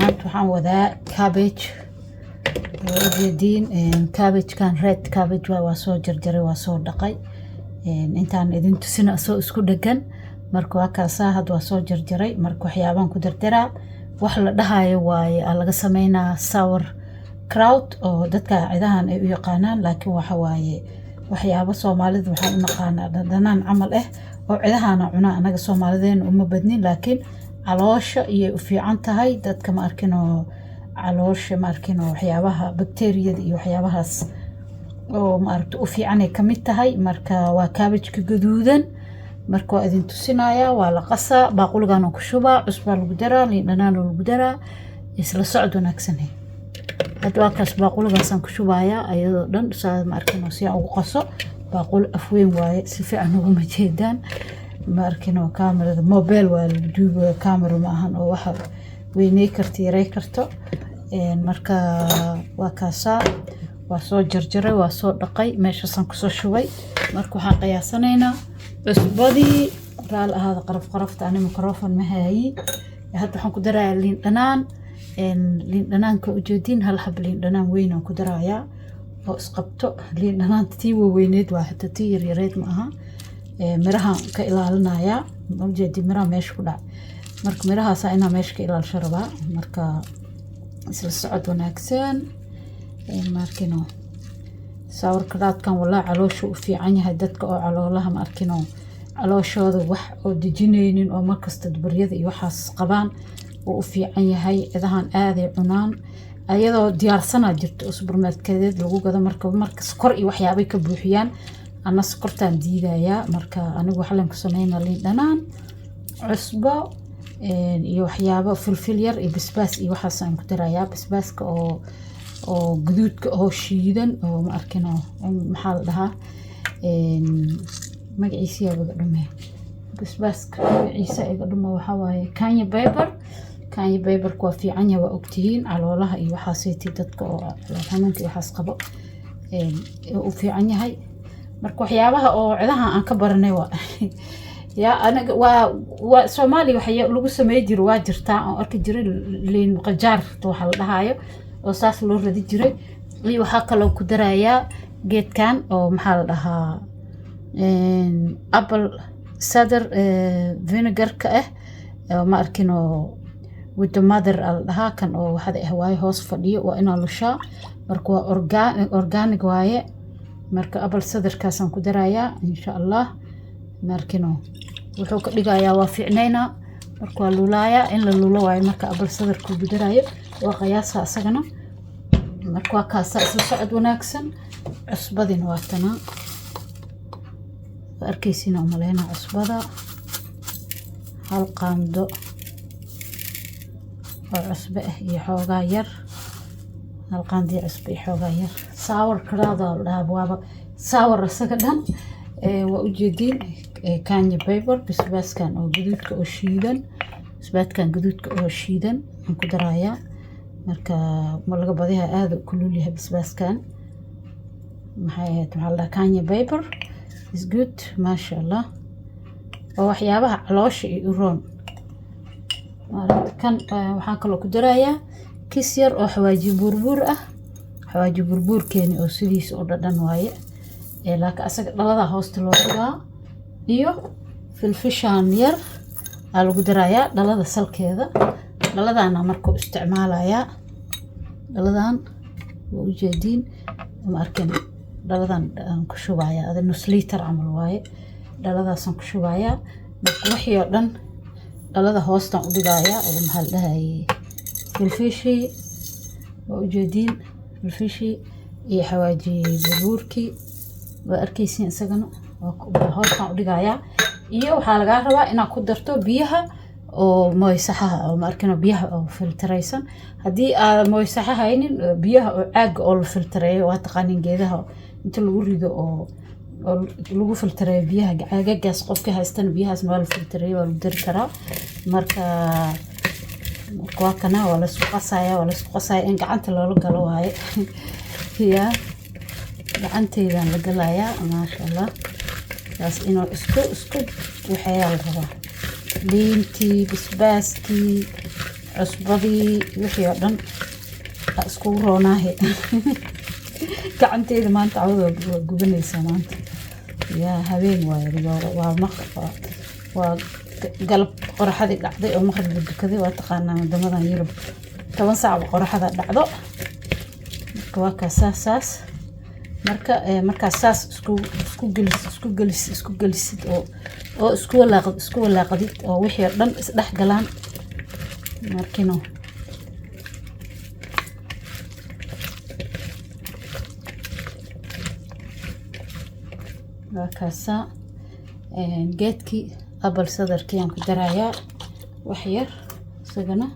Maanta waxaan wadaa cabbage. Waa ujeediin cabbagekan, red cabbage waa soo jarjaray, waa soo dhaqay. Intaan idin tusina asoo isku dhegan. Marka waa kaasaa, hadda waa soo jarjaray. Marka waxyaabaan ku dardaraa wax la dhahayo waaye aa laga sameynaa sauerkraut oo dadka cidahan ay u yaqaanaan, laakiin waxa waaye waxyaabo Soomaalida waxaan u naqaanaa dhadhanaan camal ah oo cidahana cunaa. Anaga Soomaalideena uma badnin, laakiin caloosha iyay u fiican tahay. Dadka ma arkinoo caloosha, ma arkinoo waxyaabaha bakteeriyada iyo waxyaabahaas oo ma aragta u fiican ay kamid tahay. Marka waa cabbageka gaduudan. Marka waa idin tusinayaa, waa la qasaa, baaquligan ku shubaa, cusbaa lagu daraa, liin dhanaan lagu daraa. Isla socod wanaagsan. Hadda waa kaas, baaquligaasaan ku shubayaa ayadoo dhan saa, ma arkin, si aan ugu qaso. Baaquli afweyn waaye, si fiican uguma jeedaan, ma arkin, kaamirada mobile waa lagu duubaya, kaamira ma ahan oo waxa weyney karto, yarey karto. Marka waa kaasaa, waa soo jarjaray, waa soo dhaqay, meeshaasaan kusoo shubay. Marka waxaan qiyaasanaynaa cusbadii. Raali ahaada qaraf qarafta, ani microphone ma haayi. Hadda waxaan ku darayaa liin dhanaan. Liin dhanaanka ujeediin, hal xab liin dhanaan weyn aan ku darayaa oo isqabto. Liin dhanaanta tii waaweyneed waa, xitaa tii yaryareed ma aha. Mirahan ka ilaalinayaa, ujeedi miraha meesha ku dhac. Marka mirahaasa inaa meesha ka ilaalisho rabaa. Marka isla socod wanaagsan. Maarkino sauerkrautkan walaa caloosha u fiican yahay. Dadka oo caloolaha, ma arkino, calooshooda wax oo dejinaynin oo markasta dubaryada iyo waxaas qabaan, wuu u fiican yahay. Cidahan aaday cunaan. Ayadoo diyaarsanaa jirto oo supermarketeed lagu gado. Marka sokor iyo waxyaabay ka buuxiyaan, ana sokortaan diidayaa. Marka anigu waxaan ku sameynaa liin dhanaan, cusbo iyo waxyaabo filfil yar iyo basbaas iyo waxaas aan ku darayaa. Basbaaska oo guduudka oo shiidan oo, ma arkino, maxaa la dhahaa, magaciisa yaa iga dhume, basbaaska magaciisa iga dhume. Waxaa waaye cayenne pepper. Cayenne pepperka waa fiican yahay, waa ogtihiin, caloolaha iyo waxaasiti dadka oo xanuunka iyo waxaas qabo u fiican yahay. Marka waxyaabaha oo cidaha aan ka baranay waa yaa anaga waa Soomaaliya waxa lagu samey jiro waa jirtaa oo arki jiray liin qajaar waxa la dhahaayo oo saas loo radi jiray. Iyo waxaa kaloo ku darayaa geedkan oo, maxaa la dhahaa, apple cider vinegar-ka ah, ma arkin, oo with the mother la dhahaa kan oo waxada ah waaye, hoos fadhiyo, waa inaa lushaa. Marka waa organic waaye. Marka apple ciderkaasaan ku darayaa, insha Allah. Markino wuxuu ka dhigayaa, waa fiicnaynaa. Marka waa lulaayaa, in la lulo waayo. Marka apple ciderka ugu daraayo waa qiyaasa isagana. Marka waa kaasa, isla socod wanaagsan. Cusbadina waa tanaa, waa arkaysiina umaleynaa. Cusbada hal qaando oo cusbo ah iyo xoogaa yar, hal qaando cusbo iyo xoogaa yar. Sauerkraut la dhahaa, waaba sour isaga dhan. Waa ujeediin cayenne pepper, basbaaskan oo guduudka oo shiidan, basbaaskan guduudka oo shiidan aan ku darayaa. Marka ma laga badiyaa, aada u kulul yahay basbaaskan. Maxay ahayd, maxaa la dhahaa, cayenne pepper is good, maasha Allah. Waa waxyaabaha caloosha iyo u roon kan. Waxaan kaloo ku darayaa kis yar oo xawaaji buurbuur ah. Xawaaji buurbuurkeeni oo sidiisa u dhadhan waaye, laakiin asaga dhalada hoosta loo dhigaa. Iyo filfishaan yar aa lagu darayaa dhalada salkeeda. Dhaladaana markuu isticmaalayaa, dhaladan waa ujeediin, ma arkin, dhaladan aan ku shubayaa. Ada nus liiter camal waaye, dhaladaasaan ku shubayaa. Marka wixii oo dhan dhalada hoostaan u dhigayaa oo, maxaa la dhahayay, filfishii waa ujeediin, filfishii iyo xawaaji burbuurkii waa arkaysiin, isagana hoostaan u dhigayaa. Iyo waxaa lagaa rabaa inaad ku darto biyaha oo moysaxaha oo, ma arkino, biyaha oo filtaraysan. Haddii aad moysaxa haynin, biyaha oo caaga oo la filtareeyo waa taqaanin, geedaha inta lagu rido oo lagu filtareeyo, biyaha caagagaas qofka haystana, biyahaasna waa la filtareeyo, waa lagu dari karaa. Marka waa kana, waa laisku qasaya, waa laisku qasaya. In gacanta loola galo waaye, ya gacanteydaan la galayaa, maasha Allah. Taas inuu isku waxayaa la rabaa, liintii, basbaaskii. Cusbadii, wixii oo dhan aa iskugu roonaahe. Gacanteyda maanta cawada waa gubanaysaa maanta. Yaa habeen waaye, waa galab, qoraxadii dhacday oo maqrib la dukaday. Waa taqaanaa wadamadan Yurub 10 saacba qoraxada dhacdo. Marka waa kaa saas saas. Marka markaa saas isku gelis, isku gelis, isku gelisid oo isku walaaqdid oo wixii oo dhan isdhex galaan markino. Waa kaasaa geedkii apple ciderkii aan ku darayaa wax yar isagana.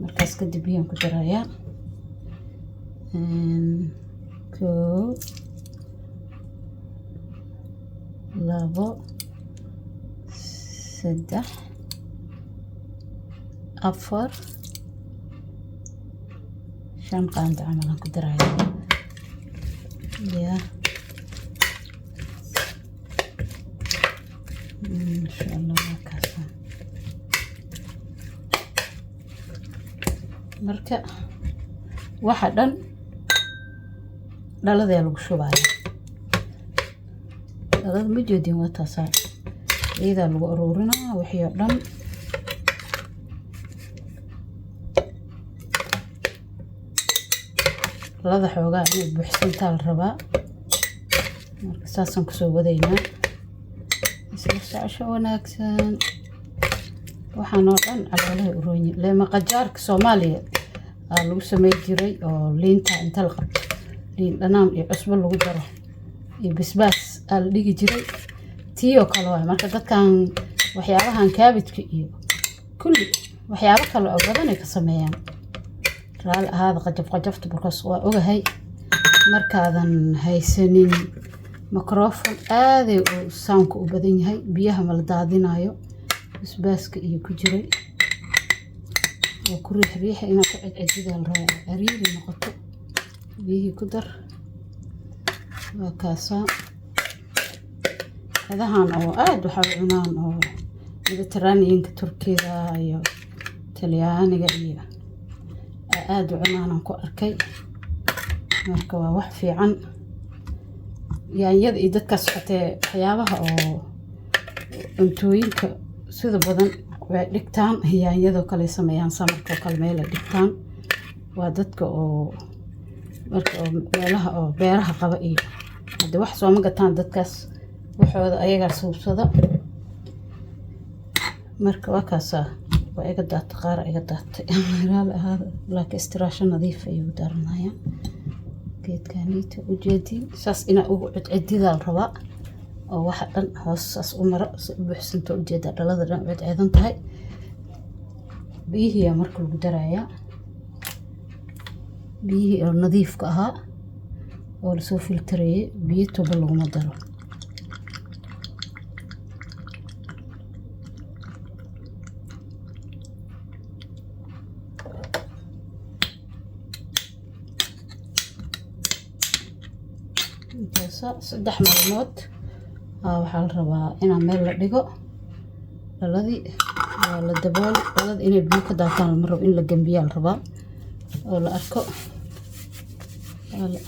Markaas kadib biyaan ku darayaa. Kow, labo, saddex, afar, shan qaando camal aan ku darayaa. Ya, insha Allah, waa kaasa. Marka waxa dhan dhaladaa lagu shubaya. Dhalada ma jeedin? Waa taasaa, iyadaa lagu aruurinaa wixii oo dhan. Dhalada xoogaa inay buuxsantaa la rabaa. Marka saasaan kusoo wadaynaa. Isla socosho wanaagsan. Waxaan oo dhan caloolahay u roonyi. Leema qajaarka Soomaaliya aa lagu samey jiray oo liinta inta la qabto, liin dhanaan iyo cusbo lagu daro iyo basbaas aa la dhigi jiray. Tii oo kale waay. Marka dadkan waxyaabahan cabbageka iyo kulli waxyaabo kale oo badan ay ka sameeyaan. Raali ahaada qajaf qajafta, because waa ogahay markaadan haysanin microphone aaday uu soundka u badan yahay. Biyaha ma la daadinayo, basbaaska iyo ku jiray waa ku riix riixa. Inaad ku cedcedidaa la rabaa, cariiri noqoto. Biyihii ku dar. Waa kaasaa. Cidahan oo aada waxaa u cunaan oo Mediterraneanka, Turkida iyo Talyaaniga iyo aada u cunaan aan ku arkay. Marka waa wax fiican. Yaanyada iyo dadkaas xatee waxyaabaha oo cuntooyinka sida badan way dhigtaan. Yaanyadoo kale sameeyaan, summerka oo kale meel ay dhigtaan. Waa dadka oo marka oo meelaha oo beeraha qaba iyo hadde wax sooma gataan dadkaas, waxooda ayagaa suubsada. Marka waa kaasaa. Waa iga daatay, qaara iga daatay, raali ahaada, laakiin istiraasho nadiif ayuu daaranayaa geedkaniita. Ujeediin, saas inaa ugu cedcedidaa la rabaa oo waxa dhan hoos saas u maro si u buuxsanto. Ujeedaa dhalada dhan cedceedan tahay. Biyihiiyaa marka lagu darayaa, biyihii oo nadiifka ahaa oo lasoo filtareeyey. Biyo tubo laguma daro. Intaasa 3 maalmood waxaa la rabaa inaa meel la dhigo. Dhaladii waa la dabooli. Dhalada inay biyo ka daataan lama rabo, in la gambiyaa la rabaa oo la arko.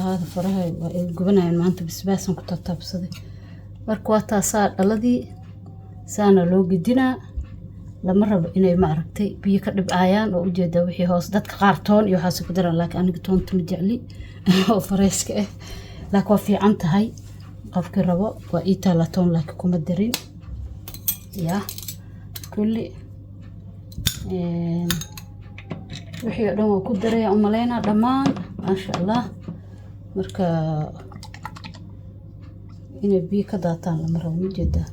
Aada faraha waa iga gubanayaan maanta, basbaasan ku taataabsaday. Marka waa taasaa dhaladii, saana loo gedinaa. Lama rabo inay, ma aragtay, biyo ka dhibcaayaan oo ujeedaa wixii hoos. Dadka qaar toon iyo waxaas ku daraan, laakiin aniga toonta ma jecli oo freshka ah, laakiin waa fiican tahay qofkii rabo. Waa ii taala toon, laakiin kuma darin. Ya, kulli wixii oo dhan waa ku daraya umaleynaa dhammaan, maasha Allah. Marka inay biyo ka daataan lama rabo, ma jeedaa?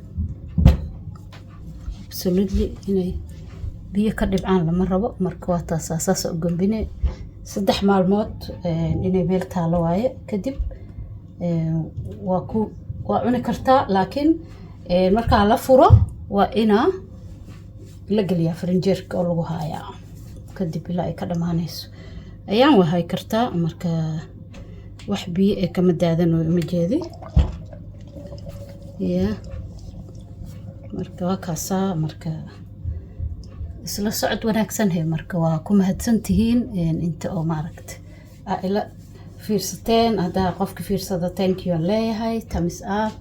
Absolutely, inay biyo ka dhibcaan lama rabo. Marka waa taasaa, saasa u gambine. 3 maalmood inay meel taalo waaye. Kadib waa cuni kartaa, laakiin markaa la furo waa inaa la geliyaa farinjeerka oo lagu haayaa kadib ilaa ay ka dhammaanayso. Ayaan waa hay kartaa. Marka wax biyo ee kama daadanayo, uma jeedi ya. Marka waa kaasaa. Marka Isla socod wanaagsan he. Marka waa ku mahadsantihiin inta oo maaragta aa ila fiirsateen. Haddaa qofka fiirsada, thank you aan leeyahay. Thumbs up,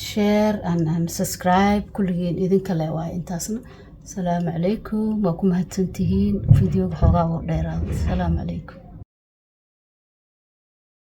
share and subscribe, kulligiin idinka le waaye intaasna. Asalaamu calaykum, waa ku mahadsantihiin. Videoga xoogaa wuu dheeraada. Asalaamu calaykum.